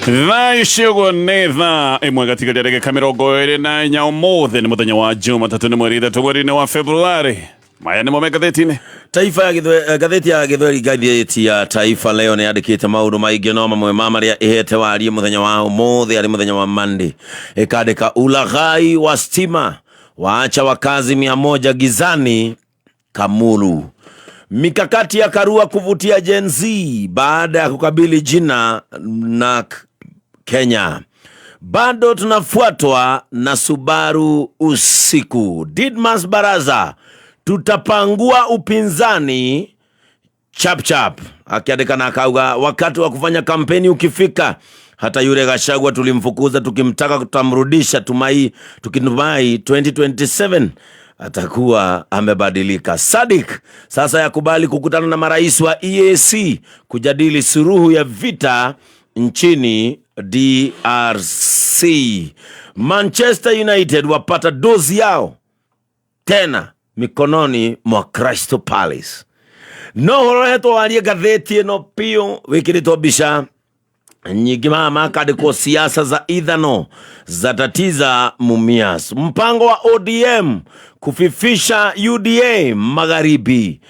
Thaa ici ũguo nĩ thaa 1 gatigaria ndagĩka 24. Ũmũthĩ nĩ mũthenya wa Jumatatũ, nĩ mweri 3 mweri-inĩ wa Februarĩ. Maya nĩmo me ngathĩti-inĩ. Taifa ya ngathĩti ya Gĩthweri, ngathĩti ya Taifa Leo nĩ yandĩkĩte maũndũ maingĩ, no mamwe ma marĩa ĩhete warie mũthenya wa ũmũthĩ arĩ mũthenya wa Monday, ĩkandĩka ulaghai wa stima waacha wakazi 100 gizani Kamulu. Mikakati ya Karua kuvutia Gen Z baada ya kukabili jina na Kenya. Bado tunafuatwa na Subaru usiku. Didmas Baraza, tutapangua upinzani chap chap. Akiandika na akauga wakati wa kufanya kampeni ukifika, hata yule Gachagua tulimfukuza tukimtaka tutamrudisha, tukitumai 2027 atakuwa amebadilika. SADC sasa yakubali kukutana na marais wa EAC kujadili suluhu ya vita nchini DRC. Manchester United wapata dozi yao tena mikononi mwa Crystal Palace. No ũrohetwo warie ngathĩti ĩno piũ wĩkĩrĩtwo mbica nyingĩ maya makandĩkwo siasa za ithano za tatiza Mumias, mpango wa ODM kufifisha UDA magharibi,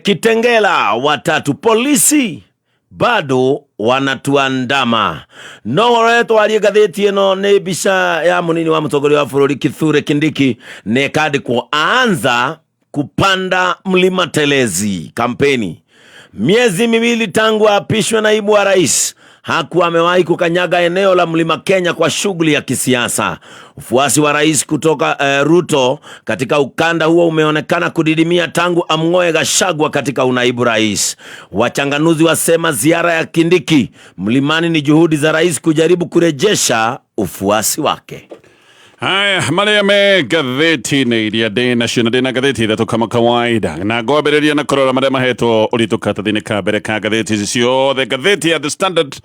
Kitengela watatu polisi bado wanatuandama. No ũroretwo warie ngathĩti ĩno nĩ mbica ya mũnini wa mũtongoria wa bũrũri Kithure Kindiki, nĩ ĩkandĩkwo aanza kupanda mlima Telezi kampeni. Miezi 2 tangu aapishwe naibu wa rais, hakuwa amewahi kukanyaga eneo la mlima Kenya kwa shughuli ya kisiasa. Ufuasi wa rais kutoka Ruto katika ukanda huo umeonekana kudidimia tangu amng'oe Gachagua katika unaibu rais. Wachanganuzi wasema ziara ya Kindiki mlimani ni juhudi za rais kujaribu kurejesha ufuasi wake. Haya, marĩa me ngathĩti-inĩ iria ndĩ nacio, na ndĩ na ngathĩti 3 kama kawaida, na ngwambĩrĩria na kũrora marĩa mahetwo ũritũ karatathi-inĩ ka mbere ka ngathĩti ici ciothe. Ngathĩti ya The Standard,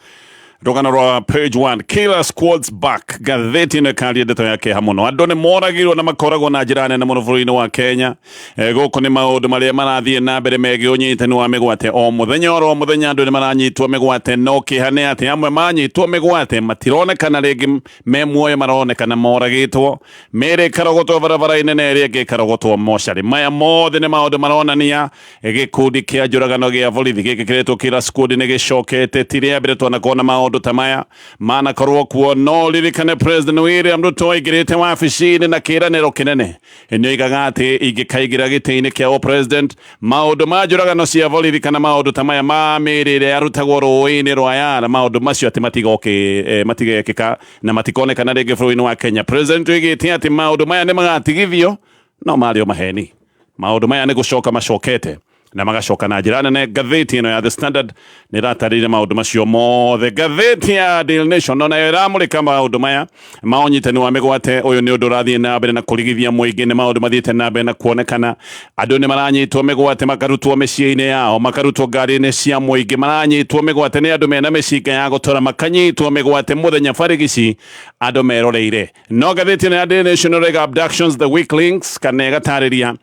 rũgano rwa page 1, killer squads back. Ngathĩti ĩno ĩkaria ndeto ya kĩeha mũno, andũ nĩ moragirwo na makoragwo na njĩra nene mũno bũrũri-inĩ wa Kenya. Gũkũ nĩ maũndũ marĩa marathiĩ na mbere megiĩ ũnyitani wa mĩgwate. O mũthenya oro mũthenya andũ nĩ maranyitwo mĩgwate, no kĩeha nĩ atĩ amwe manyitwo mĩgwate matironekana rĩngĩ me muoyo, maronekana moragĩtwo, mĩĩrĩ ĩkarogotwo barabara-inĩ na ĩrĩa ĩngĩ ĩkarogotwo mocarĩ. Maya mothe nĩ maũndũ maronania gĩkundi kĩa njũragano gĩa borithi gĩkĩ kĩretwo killer squad nĩ gĩcokete. Ti rĩa mbere twanakorwo na maũndũ ta maya manakorwo kuo, no ririkane President William Ruto aingĩrĩte wabici-inĩ na kĩĩranĩro kĩnene, nĩ oigaga atĩ ingĩkaingĩra gĩtĩ-inĩ kĩa president, maũndũ ma njũragano cia borithi kana maũndũ ta maya ma mĩĩrĩ ĩrĩa yarutagwo rũĩ-inĩ rwa Yala, maũndũ macio atĩ matigekĩka na matikonekana rĩngĩ bũrũri-inĩ wa Kenya. President oigĩte atĩ maũndũ maya nĩ magatigithio, no marĩ o maheni. Maũndũ maya nĩ gũcoka macokete na magacoka na njĩra nene. Ngathĩti ĩno ya The Standard nĩ ĩratarĩria maũndũ macio mothe. Ngathĩti ya Daily Nation onayo ĩramũrĩka maũndũ maya ma ũnyitani wa mĩgwate. Ũyũ nĩ ũndũ ũrathiĩ na mbere na kũrigithia mũingĩ, nĩ maũndũ mathiĩte na mbere na kuonekana andũ nĩ maranyitwo mĩgwate, makarutwo mĩciĩ-inĩ yao, makarutwo ngari-inĩ cia mũingĩ, maranyitwo mĩgwate nĩ andũ mena mĩcinga ya gũtora, makanyitwo mĩgwate mũthenya barigici andũ meroreire. No ngathĩti ĩno ya Daily Nation ĩrauga abductions the weak links, kana ĩgatarĩria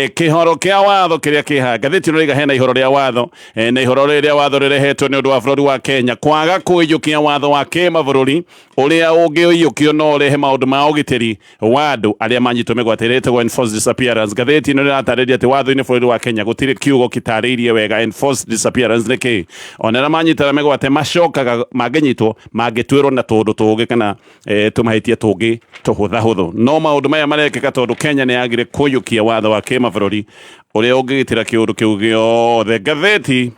kĩhoro kĩa watho kĩrĩa kĩha. Ngathĩti ĩno ĩrauga hena ihoro rĩa watho, na ihoro rĩrĩ rĩa watho rĩrehetwo nĩ ũndũ wa bũrũri wa Kenya kwaga kũiyũkia watho wa kĩmabũrũri ũrĩa ũngĩũiyũkio no ũrehe maũndũ ma ũgitĩri wa andũ arĩa manyitwo mĩgwate, ĩrĩa ĩtagwo enforced disappearance. Ngathĩti ĩno ĩratarĩria atĩ watho-inĩ bũrũri wa Kenya gũtirĩ kiugo gĩtarĩirie wega enforced disappearance nĩ kĩĩ. Ona arĩa manyitaga mĩgwate macokaga mangĩnyitwo mangĩtuĩrwo na tũũndũ tũngĩ kana tũmahĩtia tũngĩ tũhũthahũthũ. No maũndũ maya marekĩka tondũ Kenya nĩ yagire kũiyũkia watho wa kĩmabũrũri ũrĩa ũngĩgitĩra kĩũndũ kĩu gĩothe. Ngathĩti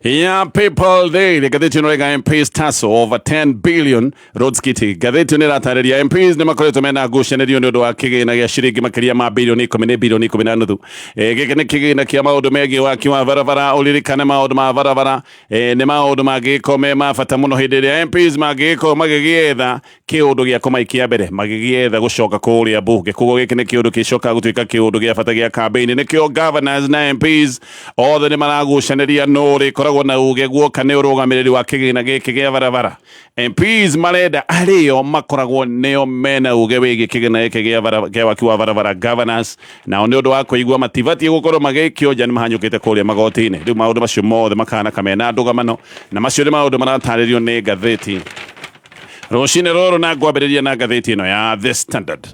ya People Daily, ngathĩti ĩno ĩrauga MPs tussle over 10 billion roads kitty. Ngathĩti ĩno ĩratarĩria MPs nĩ makoretwo mena ngucanĩrio nĩ ũndũ wa kĩgĩna gĩa ciringi makĩria ma bilioni 10, nĩ bilioni 10.5. Gĩkĩ nĩ kĩgĩna kĩa maũndũ megiĩ waki wa barabara. Ũririkane maũndũ ma barabara nĩ maũndũ mangĩgĩkorwo me ma bata mũno hĩndĩ ĩrĩa MPs mangĩgĩkorwo magĩgĩetha kĩũndũ gĩa kũmaikia mbere, magĩgĩetha gũcoka kũrĩa mbunge. Koguo gĩkĩ nĩ kĩũndũ gĩcokaga gũtuĩka kĩũndũ gĩa bata gĩa campaign. Nĩkĩo governors na MPs othe nĩ maragucanĩria nũ ũrĩkoragwo makoragwo na uge guoka nĩ ũrũgamĩrĩri wa kĩgĩna gĩkĩ gĩa barabara. MPs marenda arĩo makoragwo nĩo mena uge wĩgiĩ kĩgĩna gĩkĩ gĩa gĩa waki wa barabara. Governors nao nĩ ũndũ wa kũigua matibatiĩ gũkorwo magĩikio nja nĩ mahanyũkĩte kũrĩa magoti-inĩ. Rĩu maũndũ macio mothe makahana kamena ndũgamano, na macio nĩ maũndũ maratarĩrio nĩ ngathĩti rũcinĩ rũrũ, na ngwambĩrĩria na ngathĩti ĩno ya The Standard.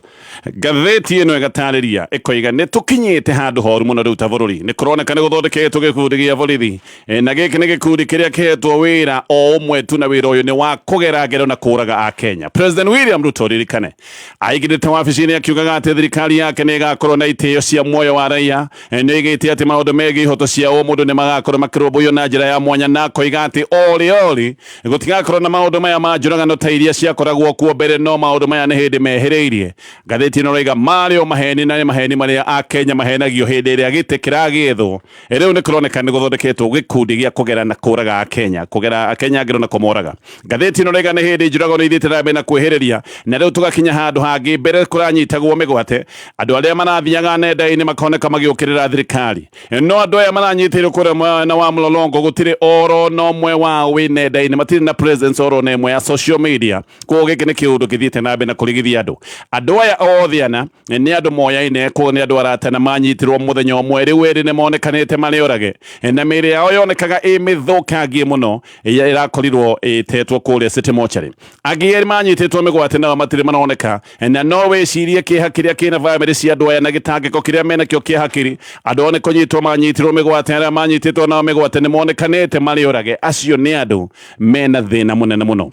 Ngathĩti ĩno ĩgatarĩria ĩkoiga nĩ tũkinyĩte handũ horu mũno rĩu ta bũrũri. Nĩ kũroneka nĩ gũthondeketwo gĩkundi gĩa borithi, na gĩkĩ nĩ gĩkundi kĩrĩa kĩhetwo wĩra o ũmwe tu, na wĩra ũyũ nĩ wa kũgera ngero na kũraga a Kenya. President William Ruto, ririkane, aingĩrĩte wabici-inĩ akiugaga atĩ thirikari yake nĩ ĩgakorwo na itĩo cia muoyo wa raia. Nĩ oigĩte atĩ maũndũ megiĩ ihoto cia ũmũndũ nĩ magakorwo makĩrũmbũiyo na njĩra ya mwanya, na akoiga atĩ orĩ orĩ gũtigakorwo na maũndũ maya ma njũragano ta iria ciakoragwo kuo mbere, no maũndũ maya nĩ hĩndĩ mehĩrĩirie. Ngathĩti ĩno ĩroiga marĩ o maheni, na nĩ maheni marĩa Akenya mahenagio hĩndĩ ĩrĩa gĩtĩ kĩragĩethwo. Rĩu nĩ kũroneka nĩ gũthondeketwo gĩkundi gĩa kũgera na kũraga Akenya, kũgera Akenya ngero na kũmoraga. Ngathĩti ĩno ĩroiga nĩ hĩndĩ njũragano ithiĩte na mbere na kwĩhĩrĩria, na rĩu tũgakinya handũ hangĩ. Mbere kũranyitagwo mĩgwate andũ arĩa marathiaga nenda-inĩ makoneka magĩũkĩrĩra thirikari, no andũ aya maranyitĩirwo kũrĩa mwena wa Mlolongo gũtirĩ oro na ũmwe wao wĩ nenda-inĩ, matirĩ na presence oro na ĩmwe ya social media. Koguo gĩkĩ nĩ kĩũndũ gĩthiĩte na mbere na kũrigithia andũ. Andũ aya othe ana nĩ andũ moyaine, koguo nĩ andũ arata, na manyitirwo mũthenya ũmwe. Rĩu erĩ nĩ monekanĩte marĩ orage, na mĩĩrĩ yao yonekaga ĩ mĩthũkangie mũno, ĩrakorirwo ĩtetwo kũrĩa City Mortuary. Angĩ erĩ manyitĩtwo mĩgwate nao matirĩ maroneka, na no wĩcirie kĩeha kĩrĩa kĩna bamĩrĩ cia andũ aya na gĩtangĩko kĩrĩa menakĩo kĩa hakiri. Andũ ao nĩ kũnyitwo manyitirwo mĩgwate, arĩa manyitĩtwo nao mĩgwate nĩ monekanĩte marĩ orage. Acio nĩ andũ mena thĩna mũnene mũno.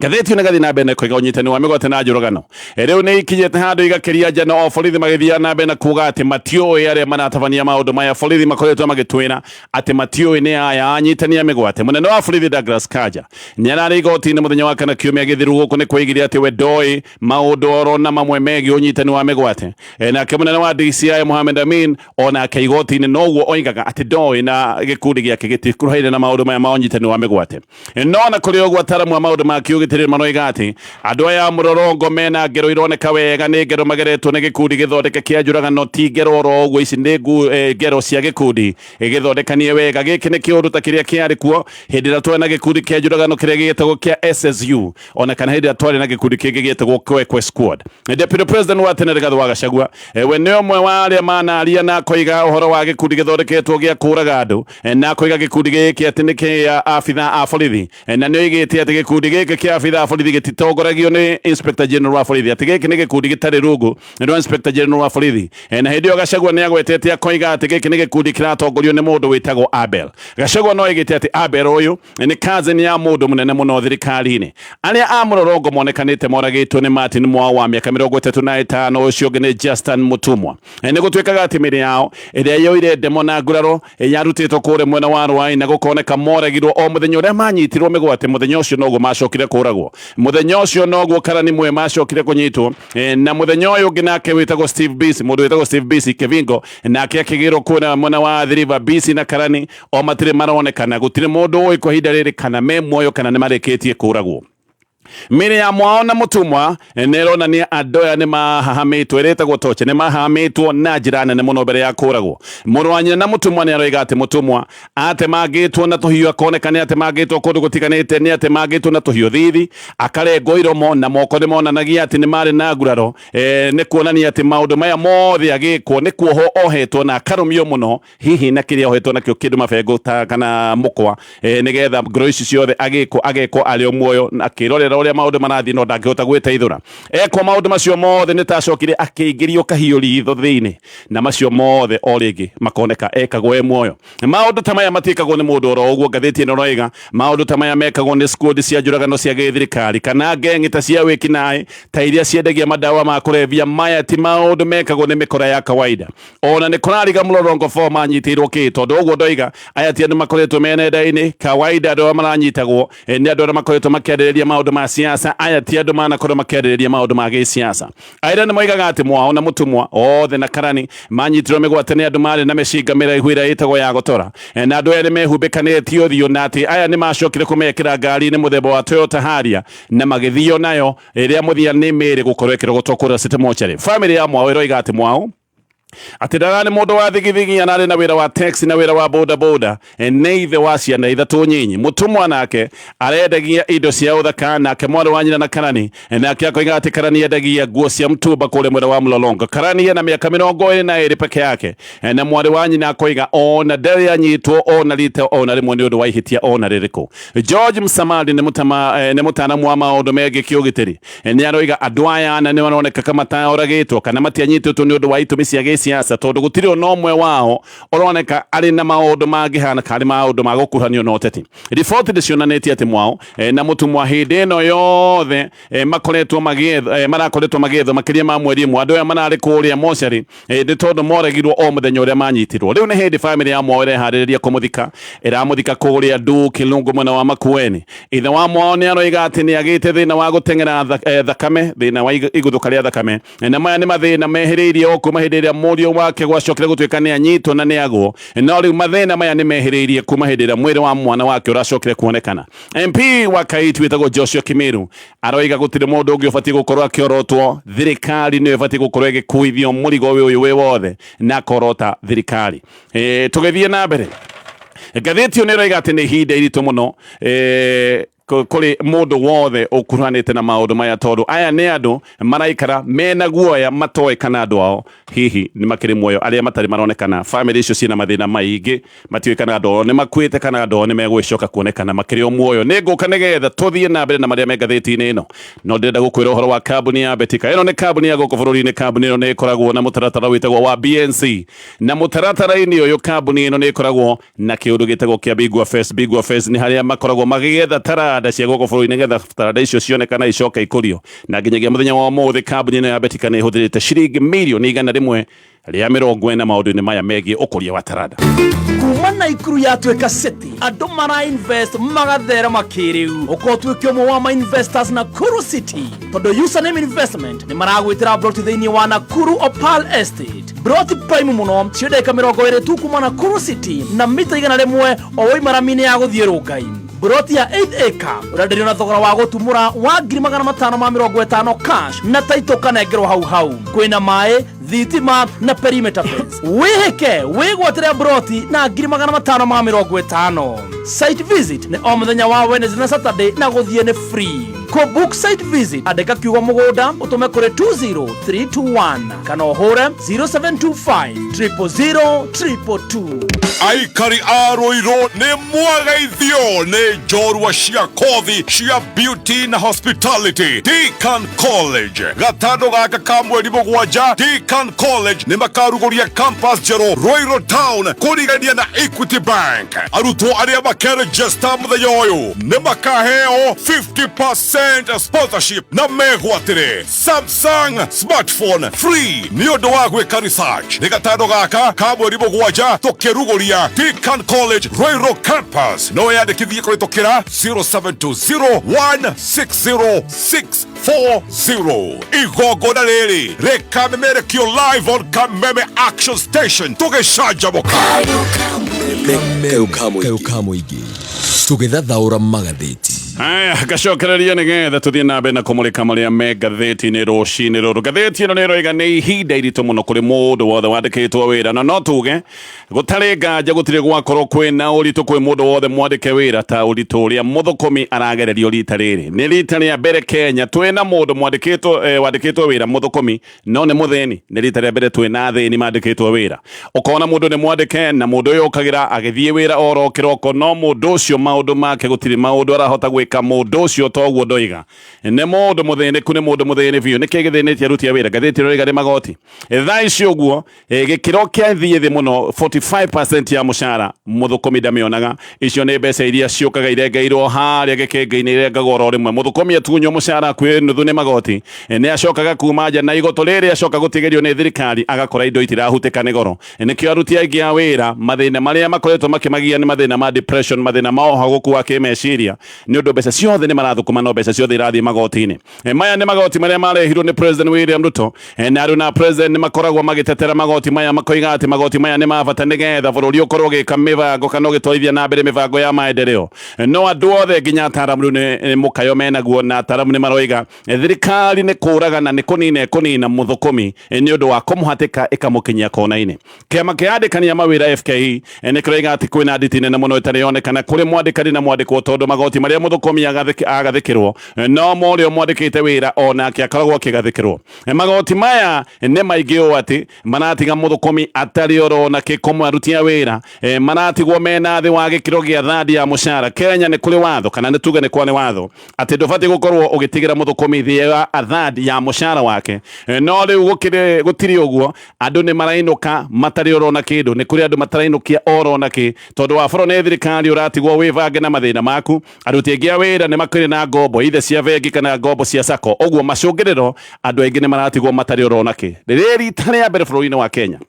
Ngathĩti ĩno ĩgathiĩ na mbere na ĩkoiga ũnyitani wa mĩgwate na njũragano rĩu nĩ ikinyĩte handũ igakĩria njano, o borithi magĩthiaga na mbere na kuga atĩ matiũĩ arĩa maratabania maũndũ maya. Borithi makoretwo magĩtwĩra atĩ matiũĩ nĩ aya anyitani a mĩgwate. Mũnene wa borithi Douglas Kanja nĩ ararĩ igoti-inĩ mũthenya wa kana kiumia gĩthiru gũkũ, nĩ kwoigire atĩ we ndoĩ maũndũ oro na mamwe megiĩ ũnyitani wa mĩgwate. Nake mũnene wa DCI Mohamed Amin onake igoti-inĩ noguo oigaga atĩ ndoĩ na gĩkundi gĩake gĩtikuruhaine na maũndũ maya ma ũnyitani wa mĩgwate. No na kũrĩ ũguo, ataramu a maũndũ ma kĩũgitĩri maroiga atĩ andũ aya a mũrorongo mena ngero ironeka wega nĩ ngero mageretwo nĩ gĩkundi gĩthondeke kĩa njũragano, ti ngero oro ũguo. Ici nĩ ngero cia gĩkundi gĩthondekanie wega. Gĩkĩ nĩ kĩũndũ ta kĩrĩa kĩarĩ kuo hĩndĩ ĩrĩa twarĩ na gĩkundi kĩa njũragano kĩrĩa gĩetagwo kĩa SSU, ona kana hĩndĩ ĩrĩa twarĩ na gĩkundi kĩngĩ gĩetagwo Kwekwe Squad. Deputy President wa tene Rigathi wa Gachagua, we nĩ ũmwe wa arĩa manaria na akoiga ũhoro wa gĩkundi gĩthondeketwo gĩa kũraga andũ, na akoiga gĩkundi gĩkĩ atĩ nĩ kĩa abitha a borithi, na nĩ oigĩte atĩ gĩkundi gĩkĩ kĩa abitha a borithi gĩtitongoragio nĩ Inspector General wa borithi, atĩ gĩkĩ nĩ gĩkundi gĩtarĩ rungu rwa Inspector General wa borithi. Na hĩndĩ ĩyo Gachagua nĩ agwetete akoiga atĩ gĩkĩ nĩ gĩkundi kĩratongorio nĩ mũndũ wĩtagwo Abel. Gachagua no oigĩte atĩ Abel ũyũ nĩ cousin ya mũndũ mũnene mũno thirikari-inĩ. Arĩa a mũrorongo monekanĩte moragĩtwo nĩ Martin Mwao wa mĩaka 35, ũcio ũngĩ nĩ Justin Mũtũmwa. Nĩ gũtuĩkaga atĩ mĩrĩ yao ĩrĩa yoire ndemo na nguraro yarutĩtwo kũrĩa mwena wa Rwai, na gũkoneka moragirwo o mũthenya ũrĩa manyitirwo mĩgwate. Mũthenya ũcio noguo macokire kũragwo, mũthenya ũcio noguo karani mwe macokire kũnyitwo, na mũthenya ũyũ ũngĩ nake wĩtagwo Steve Bisi, mũndũ wĩtagwo Steve Bisi Kevingo, nake akĩgĩrwo kũrĩa mwena wa Athi River. Bisi na karani o matirĩ maronekana, gũtirĩ mũndũ ũĩ kwa ihinda rĩrĩ kana me muoyo kana nĩ marĩkĩtie kũragwo. Mĩrĩ ya Mwao na Mũtũmwa nĩ ĩronania andũ aya nĩ mahahamĩtwo, ĩrĩtagwo toche, nĩ mahahamĩtwo na njĩra nene mũno mbere ya kũragwo. Mũrũ wa nyina na Mũtũmwa nĩ aroiga atĩ Mũtũmwa atemangĩtwo na tũhiũ, akoneka nĩ atemangĩtwo kũndũ gũtiganĩte, nĩ atemangĩtwo na tũhiũ thithi, akarengwo iromo na moko, nĩ monanagia atĩ nĩ marĩ na nguraro. Nĩ kuonania atĩ maũndũ maya mothe agĩkwo nĩ kuohwo ohetwo na akarũmio mũno, hihi na kĩrĩa ohetwo nakĩo kĩndũ mabengo ta kana mũkwa, nĩgetha ngoro ici ciothe agĩkwo agekwo arĩ o muoyo akĩrorera ũrĩa maũndũ marathiĩ, no ndangĩhota gwĩteithũra. Ekwo maũndũ macio mothe nĩ tacokire akĩingĩrio kahiũ ritho thĩinĩ, na macio mothe o rĩngĩ makoneka ekagwo e muoyo. Maũndũ ta maya matiĩkagwo nĩ mũndũ oro ũguo. Ngathĩti ĩno ĩroiga maũndũ ta maya mekagwo nĩ squad cia njũragano cia gĩthirikari kana ngengi ta cia wĩkinaĩ ta iria ciendagia madawa ma kũrebia. Maya ti maũndũ mekagwo nĩ mĩkora ya kawaida. Ona nĩ kũrariga mũrorongo 4 manyitĩirwo kĩ, tondũ ũguo ndoiga aya ti andũ makoretwo me nenda-inĩ kawaida. Andũ arĩa maranyitagwo nĩ andũ arĩa makoretwo makĩarĩrĩria maũndũ ma siasa. Aya ti andũ manakorwo makĩarĩrĩria maũndũ ma gĩsiasa. Aira nĩ moigaga atĩ Mwao na Mũtũmwa othe na karani manyitirwo mĩgwate nĩ andũ marĩ na mĩcinga mĩraihu ĩrĩa ĩtagwo ya gotora, na andũ aya nĩ mehumbĩkanĩtie ũthiũ, na atĩ aya nĩ macokire kũmekĩra ngari-inĩ mũthemba wa Toyota Harrier na magĩthio nayo, ĩrĩa mũthia nĩ mĩĩrĩ gũkorwo ĩkĩrogotwo kũrĩa City Mortuary. Famĩlĩ ya Mwao ĩroiga atĩ Mwao Atĩ ndararĩ mũndũ wa thigithigi, ararĩ na wĩra wa taxi na wĩra wa boda boda. Nĩ ithe wa ciana ithatũ nyinyi. Mũtũmwa nake arendagia indo cia ũthaka, nake mwarĩ wa nyina na Karani nake akoiga atĩ Karani endagia nguo cia mtumba kũrĩa mwena wa Mlolongo. Karani ena mĩaka 22 peke yake, na mwarĩ wa nyina akoiga ona ndarĩ anyitwo ona rita ona rĩmwe nĩ ũndũ wa ihĩtia ona rĩrĩkũ. George Msamali nĩ mũtaaramu wa maũndũ megiĩ kĩũgitĩri, nĩ aroiga andũ aya ana nĩ maroneka kama mataoragĩtwo kana matianyitĩtwo nĩ ũndũ wa itũmi cia gĩsiasa, tondũ gũtirĩ ona ũmwe wao ũroneka arĩ na maũndũ mangĩhana karĩ maũndũ ma gũkuruhanio na ũteti. Riboti nĩ cionanĩtie atĩ Mwao na Mũtũmwa hĩndĩ ĩno yothe makoretwo magĩethwo, marakoretwo magĩethwo makĩria ma mweri ũmwe. Andũ aya mararĩ kũrĩa mocarĩ nĩ tondũ moragirwo o mũthenya ũrĩa manyitirwo. Rĩu nĩ hĩndĩ bamĩrĩ ya Mwao ĩreharĩrĩria kũmũthika, ĩramũthika kũrĩa Nduu Kilungu mwena wa Makueni. Ithe wa Mwao nĩ aroiga atĩ nĩ agĩte thĩna wa gũteng'era thakame, thĩna wa iguthũka rĩa thakame, na maya nĩ mathĩna mehĩrĩirie o kuma hĩndĩ ĩrĩa mũriũ wake gwacokire gũtuĩka nĩ anyitwo na nĩ agwo. No rĩu mathĩna maya nĩ mehĩrĩirie kuma hĩndĩ ĩrĩa mwĩrĩ wa mwana wake ũracokire kuonekana. MP wa Kaitu wĩtagwo Joshua Kimiru aroiga gũtirĩ mũndũ ũngĩ ũbatiĩ gũkorwo akĩorotwo, thirikari nĩyo ĩbatiĩ gũkorwo ĩgĩkuithio mũrigo ũyũ wĩ wothe na akorota thirikari. Tũgĩthiĩ na mbere, ngathĩti ĩyo nĩ ĩroiga atĩ nĩ ihinda iritũ mũno kũrĩ mũndũ wothe ũkuruhanĩte na maũndũ maya, tondũ aya nĩ andũ maraikara mena guoya matoĩ kana andũ ao hihi nĩ makĩrĩ muoyo, arĩa matarĩ maronekana. Bamĩrĩ icio ciĩna mathĩna maingĩ, matiũĩ kana andũ ao nĩ makuĩte kana andũ ao nĩ megũgĩcoka kuonekana makĩrĩ o muoyo. Nĩ ngũka nĩgetha tũthiĩ na mbere na marĩa me ngathĩti-inĩ ĩno, no ndĩrenda gũkwĩra ũhoro wa kambuni ya Betika. Ĩno nĩ kambuni ya gũkũ bũrũri-inĩ. Kambuni ĩno nĩ ĩkoragwo na mũtaratara wĩtagwo wa BNC, na mũtaratara-inĩ ũyũ kambuni ĩno nĩ ĩkoragwo na kĩũndũ gĩtagwo kĩa Bigwa Fest. Bigwa Fest nĩ harĩa makoragwo magĩetha taranda cia gũkũ bũrũri nĩgetha taranda icio cionekana icoke ikũrio, na nginyagia mũthenya wa ũmũthĩ kambuni ĩno ya Betika nĩ ĩhũthĩrĩte ciringi mirioni 140 maũndũ-inĩ maya megiĩ ũkũria wa taranda. Kuma Naikuru yatuĩka city, andũ mara invest magatherema kĩrĩu. Ũkorwo ũtuĩke ũmwe wa ma investors Nakuru City, tondũ Username Investment nĩ maragwĩtĩra broti thĩinĩ wa Nakuru Opal Estate, broti prime mũno cio ndagĩka 20 tu kuma Nakuru City na mita 100 o waima rami-inĩ ya gũthiĩ Rũngai. Broti ya 8 acre ũrenderio na thogora wa gũtumũra wa 550,000 cash, na taito kanengerwo hau hau. Kwĩna maĩ, thitima na perimeter fence. Wĩhĩke wĩgwatĩre broti na 550,000. Site visit nĩ o mũthenya wa Wednesday na Saturday na gũthiĩ nĩ free. Kũ book site visit, andĩka kiugo mũgũnda ũtũme kũrĩ 20321 kana ũhũre 0725 000 222. Aikari a Ruiru, nĩ mwageithio nĩ njorua cia kothi cia beauty na hospitality Deacon College. Gatano gaka ka mweri 7, Deacon College nĩ makarugũria campus njerũ Ruiru Town kũrigania na Equity Bank. Arutwo arĩa makerejesta mũthenya ũyũ nĩ makaheo 50% sponsorship na megwatĩre Samsung smartphone free nĩ ũndũ wa gwĩka research. Nĩ gatano gaka ka mweri 7 tũkĩrugũria Deacon College Ruiru campus. No wĩyandĩkithie kũhĩtũkĩra 0720 160 640. Igongona rĩrĩ rĩkamemerekio live on Kameme Action Station tũgĩcanjamũka. Kayo ka mũingĩ, tũgĩthathaũra magathĩti. Aya, ngacokereria nĩgetha tũthiĩ na mbere na kũmũrĩka marĩa me ngathĩti-inĩ rũcinĩ rũrũ. Ngathĩti ĩno nĩ ĩroiga nĩ ihinda iritũ mũno kũrĩ mũndũ wothe wandĩkĩtwo wĩra, na no tuge gũtarĩ nganja gũtirĩ gwakorwo kwĩna ũritũ kwĩ mũndũ wothe mwandĩke wĩra ta ũritũ ũrĩa mũthũkũmi aragererio rita rĩrĩ. Nĩ rita rĩa mbere Kenya twĩna mũndũ mwandĩkĩtwo wandĩkĩtwo wĩra mũthũkũmi no nĩ mũthĩni. Nĩ rita rĩa mbere twĩna athĩni mandĩkĩtwo wĩra. Ũkona mũndũ nĩ mwandĩke na mũndũ ũyũ ũkagĩra agĩthiĩ wĩra oro kĩroko, no mũndũ ũcio maũndũ make gũtirĩ maũndũ arahota gwĩka. Mũndũ ũcio toguo ndoiga nĩ mũndũ mũthĩnĩku, nĩ mũndũ mũthĩni biũ. Nĩkĩ gĩthĩnĩtie aruti a wĩra? Ngathĩti ĩroiga nĩ magoti. Thaa ici ũguo gĩkĩro kĩa thiĩ thĩ mũno, 45% ya mũcara mũthũkũmi ndamĩonaga. Icio nĩ mbeca iria ciũkaga irengeirwo harĩa gĩkĩngĩ-inĩ, irengagwo oro rĩmwe. Mũthũkũmi atunywo mũcara hakuhĩ nuthu nĩ magoti, nĩ acokaga kuma nja na igoto rĩrĩ acoka gũtigĩrio nĩ thirikari, agakora indo itirahutĩka nĩ goro. Nĩkĩo aruti aingĩ a wĩra mathĩna marĩa makoretwo makĩmagia nĩ mathĩna ma depression, mathĩna ma ũhagũku wa kĩmeciria nĩ ũndũ Mbeca ciothe nĩ marathũkũma, no mbeca ciothe irathiĩ magoti-inĩ. Maya nĩ magoti marĩa marehirwo nĩ President William Ruto. Na rĩu na President nĩ makoragwo magĩtetera magoti maya, makoiga atĩ magoti maya nĩ ma bata nĩgetha bũrũri ũkorwo ũgĩka mĩbango kana ũgĩtwarithia na mbere mĩbango ya maendeleo. No andũ othe nginya ataaramu rĩu nĩ mũkayo menaguo, na ataaramu nĩ maroiga thirikari nĩ kũragana, nĩ kũnina ĩkũnina mũthũkũmi nĩ ũndũ wa kũmũhatĩka ĩkamũkinyia kona-inĩ. Kĩama kĩa andĩkani a mawĩra FKE nĩ kĩroiga atĩ kwĩna nditi nene mũno ĩtarĩ yonekana kũrĩ mwandĩkani na mwandĩkwo, tondũ magoti marĩa mũthũkũmi agathĩkĩrwo no mo ũrĩa mwandĩkĩte wĩra onake akoragwo akĩgathĩkĩrwo. Magoti maya nĩ maingĩ ũũ atĩ maratiga mũthũkũmi atarĩ oro na kĩ aruti a wĩra maratigwo mena thĩ wa gĩkĩro gĩa thandi ya mũcara. Kenya nĩ kũrĩ watho, kana nĩ tuge nĩ kwa nĩ watho atĩ ndũbatiĩ gũkorwo ũgĩtigĩra mũthũkũmi thĩ ya athandi ya mũcara wake. No rĩu gũtirĩ ũguo, andũ nĩ marainũka matarĩ oro na kĩndũ. Nĩ kũrĩ andũ matarainũkia oro na kĩ, tondũ wa boro nĩ thirikari ũratigwo wĩbange na mathĩna maku. Aruti aingĩ a wĩra nĩ makĩrĩ na ngombo ithe cia bengi kana ngombo cia sacco, ũguo macũngĩrĩro andũ aingĩ nĩ maratigwo matarĩ oro na kĩ. Rĩrĩ rita rĩa mbere bũrũri-inĩ wa Kenya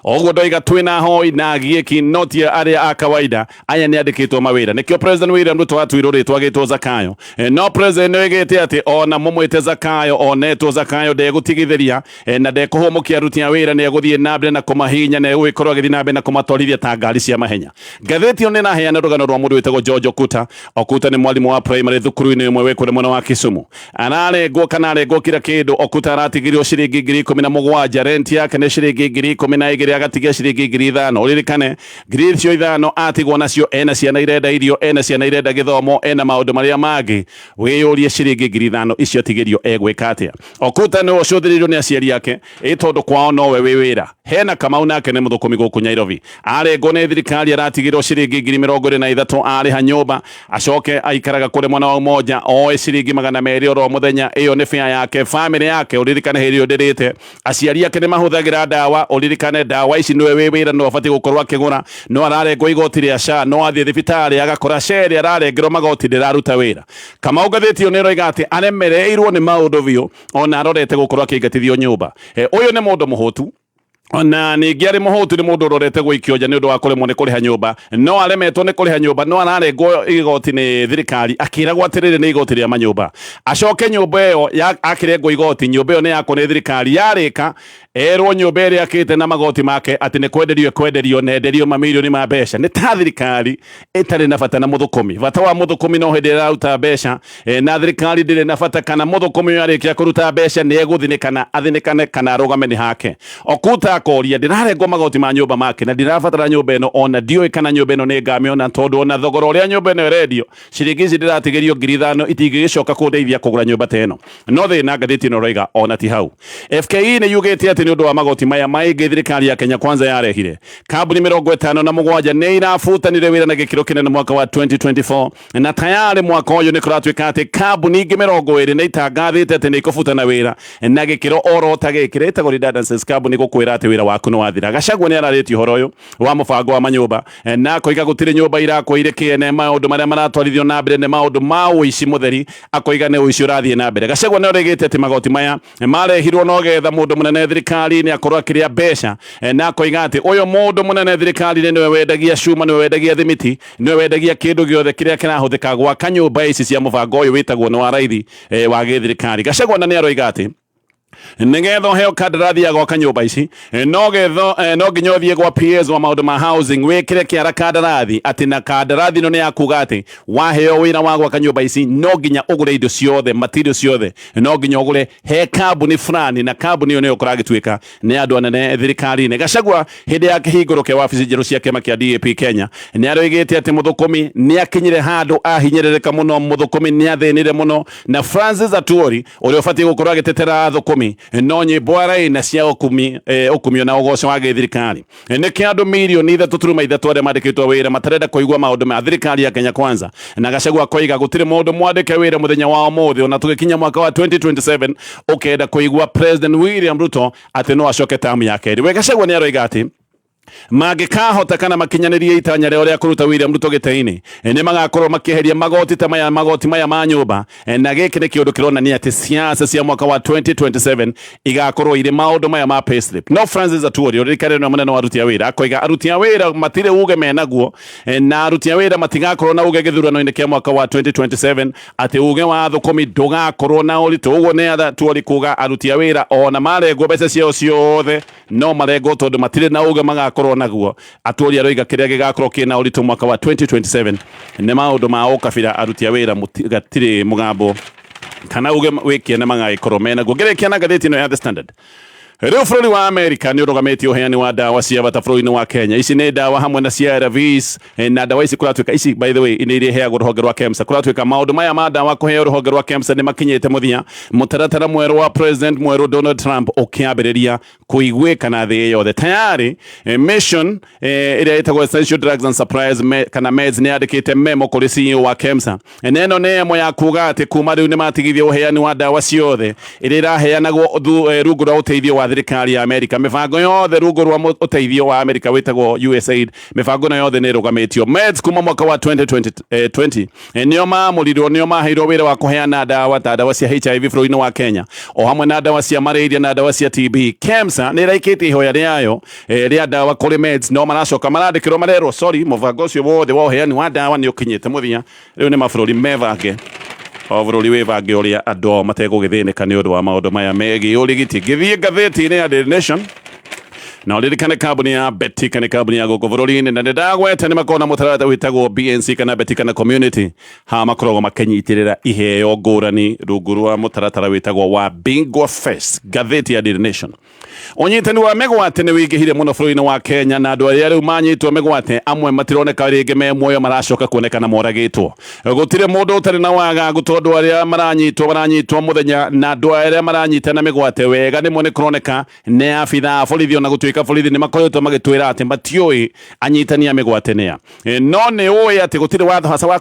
oguo ndoiga twina hoi na gieki, no ti aria a kawaida, aya nĩ andĩkĩtwo mawĩra. Nĩkĩo President William Ruto atuirwo rĩtwa agĩtwo Zakayo. No President nĩ oigĩte atĩ ona mũmwĩte Zakayo, onetwo Zakayo, ndegũtigithĩria na ndekũhũmũkia aruti a wĩra, nĩ egũthiĩ na mbere na kũmahihinya, na egũgĩkorwo agĩthiĩ na mbere na kũmatwarithia ta ngari cia mahenya. Ngathĩti ĩyo nĩ ĩraheana rũgano rwa mũndũ wĩtagwo George Okuta. Okuta nĩ mwarimũ wa primary thukuru-inĩ ĩmwe wĩ kũrĩa mwena wa Kisumu. Ararengwo kana arengwo kila kĩndũ. Okuta aratigĩrio ciringi 17,000, rent yake nĩ ciringi 12,000, agatigia ciringi 5,000. Ũririkane 5,000 atigwo nacio, ena ciana irenda irio, ena ciana irenda gĩthomo, ena maũndũ marĩa mangĩ. Wĩyũrie ciringi 5,000 icio atigĩrio egwĩka atĩa? Okuta nĩwe ũcũthĩrĩirio nĩ aciari ake, ĩ tondũ kwao nowe wĩ wĩra. Hena Kamau, nake nĩ mũthũkũmi gũkũ Nairobi, arengwo nĩ thirikari, aratigĩrwo ciringi 23,000 arĩha nyũmba, acoke aikaraga kũrĩ mwena wa Umoja, oe ciringi 200 oro mũthenya, ĩyo nĩ fare yake, family yake. Ũririkane hĩndĩ ĩyo ndĩrĩte, aciari ake nĩ mahũthagĩra ndawa. Ũririkane ndawa ici nĩwe wĩ wĩra, no abatiĩ gũkorwo akĩgũra, no ararengwo igoti rĩa SHA, no athiĩ thibitarĩ agakora SHA ĩrĩa ararengerwo magoti ndĩraruta wĩra. Kamau ngathĩti ĩyo nĩ ĩroiga atĩ aremereirwo nĩ maũndũ biũ, ona arorete gũkorwo akĩingatithio nyũmba. Ũyũ nĩ mũndũ mũhũtu, na ningĩ arĩ mũhũtu nĩ mũndũ ũrorete gũikio nja nĩ ũndũ wa kũremwo nĩ kũrĩha nyũmba, no aremetwo nĩ kũrĩha nyũmba, no ararengwo igoti nĩ thirikari, akĩragwo atĩrĩrĩ nĩ igoti rĩa manyũmba. Acoke nyũmba ĩyo akĩrengwo igoti, nyũmba ĩyo nĩ yakwo nĩ thirikari, yarĩka erwo nyũmba ĩrĩa akĩte na magoti make atĩ nĩ kwenderio ĩkwenderio, na enderio mamirioni ma mbeca. Nĩ ta thirikari ĩtarĩ na bata na mũthũkũmi. Bata wa mũthũkũmi no hĩndĩ ĩrĩa araruta mbeca, na thirikari ndĩrĩ na bata kana mũthũkũmi ũyũ arĩkia kũruta mbeca nĩ egũthinĩkana, athinĩkane kana arũgame nĩ hake. Okuta akoria, ndĩrarengwo magoti ma nyũmba make na ndirabatara nyũmba ĩno, ona ndiũĩ kana nyũmba ĩno nĩ ngamĩona, tondũ ona thogora ũrĩa nyũmba ĩno ĩrendio, ciringi ici ndĩratigĩrio 5,000 itingĩgĩcoka kũndeithia kũgũra nyũmba ta ĩno. No thĩna ngathĩti ĩno ĩroiga ona ti hau. FKE nĩ yugĩte atĩ nĩ ũndũ wa magoti maya maingĩ thirikari ya Kenya Kwanza yarehire, kambuni 57 nĩ irabutanire wĩra na gĩkĩro kĩnene mwaka wa 2024, na tayarĩ mwaka ũyũ nĩ kũratuĩka atĩ kambuni ingĩ 20 nĩ itangathĩte atĩ nĩ ikũbutana wĩra na gĩkĩro oro ta gĩkĩ. Rĩtagwo redundancies, kambuni gũkwĩra atĩ wĩra waku nĩ wathira. Gachagua nĩ ararĩtie ũhoro ũyũ wa mũbango wa manyũmba, na akoiga gũtirĩ nyũmba irakwo irĩ kĩene, maũndũ marĩa maratwarithio na mbere nĩ maũndũ ma ũici mũtheri, akoiga nĩ ũici ũrathiĩ na mbere. Gachagua nĩ orĩgĩte atĩ magoti maya marehirwo no getha mũndũ mũnene thirikari-inĩ akorwo akĩrĩa mbeca, na akoiga atĩ ũyũ mũndũ mũnene thirikari-inĩ nĩwe wendagia cuma, nĩwe wendagia thimiti, nĩwe wendagia kĩndũ gĩothe kĩrĩa kĩrahũthĩka gwaka nyũmba ici cia mũbango ũyũ wĩtagwo nĩ wa raithi wa gĩthirikari. Gachagua na nĩ aroiga atĩ nigetha ũheo kandarathi ya gwaka nyũmba ici, no getho no nginya ũthiĩ gwa PS wa maũndũ ma housing, wĩkĩre kĩara kandarathi, atĩ na kandarathi ĩno nĩ ya kuga atĩ waheo wĩra wa gwaka nyũmba ici no nginya ũgũre indo ciothe, material ciothe no nginya ũgũre he kambuni fulani, na kambuni ĩyo nĩyo kũragĩtuĩka nĩ andũ anene thirikari-inĩ. Gachagua hĩndĩ ya kĩhingũro kĩa wabici njerũ cia kĩama kĩa DAP Kenya nĩ aroigĩte atĩ mũthũkũmi nĩ akinyire handũ ahinyĩrĩrĩka mũno, mũthũkũmi nĩ athĩnire mũno, na Francis Atwoli ũrĩa ũbatiĩ gũkorwo agĩtetera athũkũmi no nyĩmbo araina cia ũkumi, ũkumio na ũgoco wa gĩthirikari. Nĩkĩ andũ 3.3 million arĩa mandĩkĩtwo wĩra matarenda kũigua maũndũ ma thirikari ya Kenya Kwanza? Na Gachagua akoiga gũtirĩ mũndũ mwandĩke wĩra mũthenya wa ũmũthĩ ona tũgĩkinya mwaka wa 2027 ũkenda kũigua President William Ruto atĩ no acoke tamu ya kerĩ. We Gachagua nĩ aroiga atĩ Mangĩkahota kana makinyanĩrie itanya rĩao rĩa kũruta William Ruto gĩtĩ-inĩ, nĩ magakorwo makĩeheria magoti ta maya, magoti maya ma nyũmba, na gĩkĩ nĩ kĩũndũ kĩronania atĩ siasa cia mwaka wa 2027 igakorwo irĩ maũndũ maya ma payslip. No Francis Atwoli, ũririkane nĩwe mũnene wa aruti a wĩra, akoiga aruti a wĩra matirĩ uge menaguo, na aruti a wĩra matigakorwo na uge gĩthurano-inĩ kĩa mwaka wa 2027, atĩ uge wa thũkũmi ndũgakorwo na ũritũ. Ũguo nĩ Atwoli kuga aruti a wĩra ona marengwo mbeca ciao ciothe no marengwo tondũ matirĩ na uge magakorwo naguo. Atwoli aroiga kĩrĩa gĩgakorwo kĩna ũritũ mwaka wa 2027 nĩ maũndũ ma ũkabira, aruti a wĩra gatirĩ mũgambo kana uge wĩkĩene magagĩkorwo menaguo. Ngĩrĩkia na ngathĩti ĩno ya The Standard, rĩu bũrũri wa Amerika nĩ ũrũgamĩtie ũheani wa ndawa cia bata bũrũri-inĩ wa Kenya. Ici nĩ ndawa hamwe na cia ARVs, na ndawa ici kũratuĩka ici, by the way, nĩ iria iheagwo rũhonge rwa KEMSA. Kũratuĩka maũndũ maya ma ndawa kũheo rũhonge rwa KEMSA nĩ makinyĩte mũthia, mũtaratara mwerũ wa President mwerũ Donald Trump ũkĩambĩrĩria kũiguĩka na thĩ yothe. Tayari mission ĩrĩa ĩtagwo Essential Drugs and Supplies kana MEDS nĩ yandĩkĩte memo kũrĩ CEO wa KEMSA, na ĩno nĩ ĩmwe ya kuga atĩ kuma rĩu nĩ matigithia ũheani wa ndawa ciothe ĩrĩa ĩraheanagwo rungu rwa ũteithio wa thirikari ya Amerika. Mĩbango yothe rungu rwa ũteithio wa Amerika wĩtagwo USAID, mĩbango ĩno yothe nĩ ĩrũgamĩtio. MEDS kuma mwaka wa 2020 20, nĩo maamũrirwo, nĩo maheirwo wĩra wa kũheana ndawa ta ndawa cia HIV bũrũri-inĩ wa Kenya, o hamwe na ndawa cia malaria na ndawa cia TB. KEMSA nĩ ĩraikĩtie ihoya rĩayo rĩa ndawa kũrĩ MEDS, no maracoka marandĩkĩrwo marerwo sorry, mũbango ũcio wothe wa ũheani wa ndawa nĩ ũkinyĩte mũthia. Rĩu nĩ mabũrũri mebange, o bũrũri wĩbange ũrĩa andũ ao mategũgĩthĩnĩka nĩ ũndũ wa maũndũ maya megiĩ ũrigiti. Ngĩthiĩ ngathĩti-inĩ ya Daily Nation, na ũririkane kambuni ya Betika nĩ kambuni ya gũkũ bũrũri-inĩ, na nĩndagweta nĩ makoragwo na mũtaratara wĩtagwo BNC kana Betika na Community. Haha makoragwo makĩnyitĩrĩra iheo ngũrani rungu rwa mũtaratara wĩtagwo wa Bingwa Fest. Ngathĩti ya Daily Nation, ũnyitani wa mĩgwate nĩ wĩingĩhire mũno bũrũri-inĩ wa Kenya, na andũ arĩa rĩu manyitwo mĩgwate amwe matironeka rĩngĩ me muoyo, maracoka kuonekana moragĩtwo. Gũtirĩ mũndũ ũtarĩ na wagagu, tondũ arĩa maranyitwo mũthenya, na andũ arĩa maranyitana mĩgwate wega nĩmo nĩ kũroneka nĩ abithaa a borithi, ona gũtuĩka borithi nĩ makoretwo magĩtwĩra atĩ matiũĩ anyitani a mĩgwate nĩa. No nĩ ũĩ atĩ gũtirĩ watho haca wa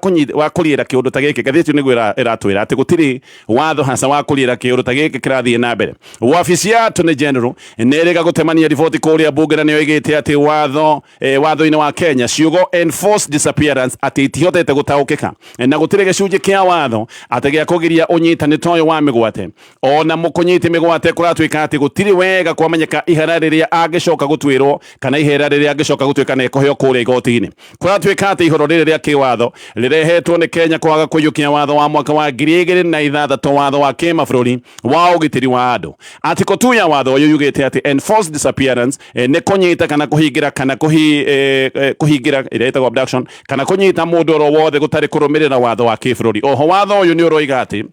kũriĩra kĩũndũ ta gĩkĩ. Ngathĩti nĩguo ĩratwĩra atĩ gũtirĩ watho haca wa kũriĩra kĩũndũ ta gĩkĩ kĩrathiĩ na mbere. Wabici ya Attorney General nĩ ĩrĩga gũtemania riboti kũrĩa mbunge, na nĩyo ĩgĩte atĩ watho watho-inĩ wa Kenya ciugo enforced disappearance atĩ itihotete gũtaũkĩka, na gũtirĩ gĩcunjĩ kĩa watho atĩ gĩa kũgiria ũnyitani ta ũyũ wa mĩgwate. Ona mũkũnyiti mĩgwate kũratuĩka atĩ gũtirĩ wega kwamenyeka ihera rĩrĩa angĩcoka gũtuĩrwo kana ihera rĩrĩa angĩcoka gũtuĩka nĩ ekũheo kũrĩa igoti-inĩ. Kũratuĩka atĩ ihoro rĩrĩ rĩa kĩwatho rĩrehetwo nĩ Kenya kwaga kũiyũkia watho wa mwaka wa 2006, watho wa kĩmabũrũri wa ũgitĩri wa andũ. Article 2 ya watho ũyũ yugĩte atĩ enforced disappearance nĩ kũnyita kana kũhingĩra kana kũhingĩra ĩrĩa ĩtagwo abduction, kana kũnyita mũndũ oro wothe gũtarĩ kũrũmĩrĩra watho wa kĩbũrũri. Oho watho ũyũ nĩ ũroiga atĩ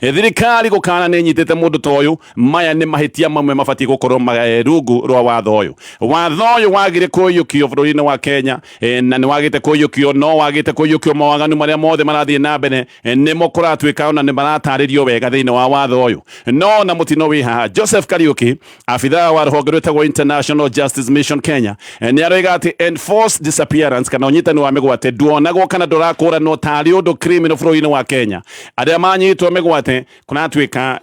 thirikari gũkana nĩ nyitĩte mũndũ ta ũyũ, maya nĩ mahĩtia mamwe mabatiĩ gũkorwo rungu rwa watho ũyũ. Watho ũyũ wagire kũiyũkio bũrũri-inĩ wa Kenya, na nĩ wagĩte kũiyũkio, no wagĩte kũiyũkio mawaganu marĩa mothe marathiĩ na mbere nĩmo kũratuĩka ona nĩ maratarĩrio wega thĩinĩ wa watho ũyũ. No na mũtino wĩ haha, Joseph Kariuki, abithaa wa rũhonge rwĩtagwo International Justice Mission Kenya, nĩ aroiga atĩ enforced disappearance kana ũnyitani wa mĩgwate nduonagwo kana ndũrakũranwo tarĩ ũndũ criminal bũrũri-inĩ wa Kenya. Arĩa manyitwo mĩgwate kũratuĩka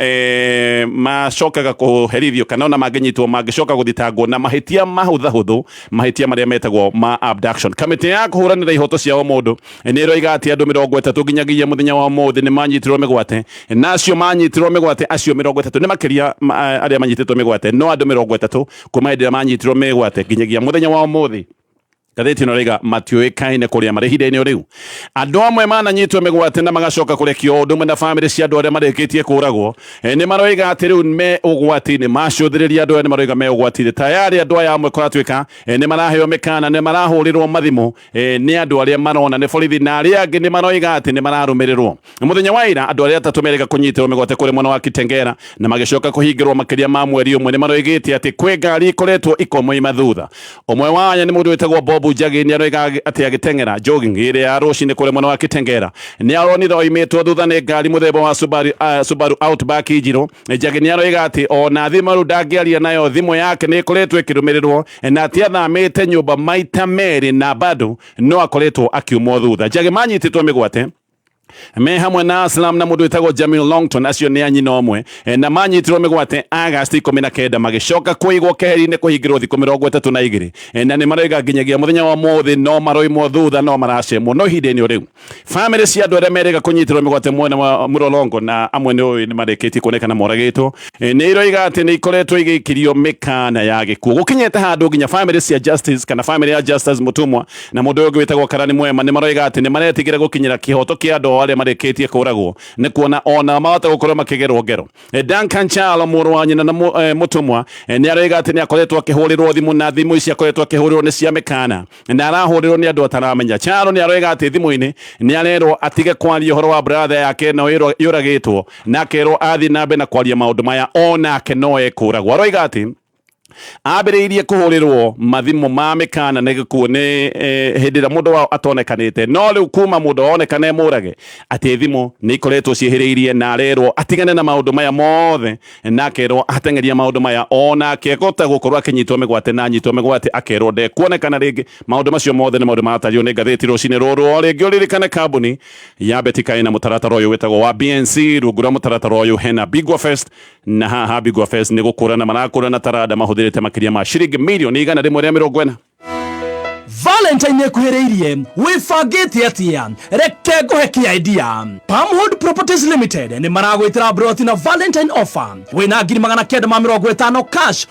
macokaga kũherithio, kana ona mangĩnyitwo mangĩcoka gũthitangwo na mahĩtia mahũthahũthũ, mahĩtia marĩa metagwo ma abduction. Kamĩtĩ ya kũhũranĩra ihoto cia ũmũndũ nĩ ĩroiga atĩ andũ 30 nginyagia mũthenya wa ũmũthĩ nĩ manyitirwo mĩgwate, na acio manyitirwo mĩgwate, acio 30 nĩ makĩria arĩa manyitĩtwo mĩgwate, no andũ 30 kuma hĩndĩ ĩrĩa manyitirwo mĩgwate nginyagia mũthenya wa ũmũthĩ, ngathĩti ĩno ĩroiga matiũĩkaine kũrĩa marĩ ihinda-inĩ o rĩu. Andũ amwe mananyitwo mĩgwate na magacoka kũrekio, ũndũ ũmwe na bamĩrĩ cia andũ arĩa marĩkĩtie kũragwo, nĩ maroiga atĩ rĩu me ũgwati-inĩ. Macũthĩrĩria andũ aya nĩ maroiga me ũgwati-inĩ. Tayarĩ andũ aya amwe kũratuĩka nĩ maraheo mĩkana, nĩ marahũrĩrwo mathimũ nĩ andũ arĩa marona nĩ borithi, na arĩa angĩ nĩ maroiga atĩ nĩ mararũmĩrĩrwo. Mũthenya wa ira andũ arĩa atatũ merĩga kũnyitĩrwo mĩgwate kũrĩ mwena wa Kitengela na magĩcoka kũhingĩrwo makĩria ma mweri ũmwe nĩ maroigĩte atĩ kwĩ ngari ikoretwo ikomoima thutha. Ũmwe wa aya nĩ mũndũ wĩtagwo Bob Njagi, nĩ aroiga atĩ agĩteng'era jogging ĩrĩa ya rũcinĩ kũrĩ mwena wa Kitengela nĩ aronire oimĩtwo thutha nĩ ngari mũthemba wa Subaru Outback njirũ. Njagi nĩ aroiga atĩ ona thimũ rĩu ndangĩaria nayo, thimũ yake nĩ ĩkoretwo ĩkĩrũmĩrĩrwo, na atĩ athamĩte nyũmba maita merĩ na bado no akoretwo akiumwo thutha. Njagi manyitĩtwo mĩgwate Me hamwe na Aslam na mũndũ wĩtagwo Jamil Longton, acio nĩ a nyina ũmwe, na manyitirwo mĩgwate Agasti 19, magĩcoka kũigwo keheri-inĩ kũhingĩrwo thikũ 32, na nĩ maroiga nginyagia mũthenya wa ũmũthĩ no maroimwo thutha, no maracemwo. No ihinda-inĩ o rĩu bamĩrĩ cia andũ arĩa merĩga kũnyitĩrwo mĩgwate mwena wa Mlolongo, na amwe nĩ ũĩ nĩ marĩkĩtie kuonekana moragĩtwo, nĩ iroiga atĩ nĩ ikoretwo igĩikĩrio mĩkana ya gĩkuũ. Gũkinyĩte handũ nginya bamĩrĩ cia Justice kana bamĩrĩ ya Justice Mũtũmwa na mũndũ ũyũ ũngĩ wĩtagwo Karani Mwema nĩ maroiga atĩ nĩ maretigĩra gũkinyĩra kĩhoto kĩa andũ ao arĩa marĩkĩtie kũragwo, nĩ kuona ona mahota gũkorwo makĩgerwo ngero. Duncan Chalo, mũrũ wa nyina na Mũtũmwa, nĩ aroiga atĩ nĩ akoretwo akĩhũrĩrwo thimũ, na thimũ ici akoretwo akĩhũrĩrwo nĩ cia mĩkana na arahũrĩrwo nĩ andũ ataramenya. Chalo nĩ aroiga atĩ thimũ-inĩ nĩ arerwo atige kwaria ũhoro wa brother yake no yũragĩtwo, na akerwo athiĩ na mbere na kwaria maũndũ maya onake no ekũragwo. Aroiga atĩ ambĩrĩirie kũhũrĩrwo mathimũ ma mĩkana nĩ gĩkuũ nĩ hĩndĩ ĩrĩa mũndũ wao atonekanĩte, no rĩu kuma mũndũ onekane mũrage, atĩ thimũ nĩ ikoretwo ciĩhĩrĩirie na arerwo atigane na maũndũ maya mothe, na akerwo ateng'eria maũndũ maya onake ekũhota gũkorwo akĩnyitwo mĩgwate, na anyitwo mĩgwate akerwo ndekuonekana rĩngĩ. Maũndũ macio mothe nĩ maũndũ maratario nĩ ngathĩti rũcinĩ rũrũ. O rĩngĩ ũririkane kambuni ya Betika ĩna mũtaratara ũyũ wĩtagwo wa BNC. Rungu rwa mũtaratara ũyũ hena Bigwa Fest, na haha Bigwa Fest nĩ gũkũrana marakũrana taranda mahũthĩrĩte makĩria ma ciringi mirioni 140. Valentine ĩkuhĩrĩirie, wĩbangĩte atĩa? Reke ngũhe kĩa idea. Palmwood Properties Limited nĩ maragwĩtĩra broti na Valentine offer. Wĩna 950,000 cash.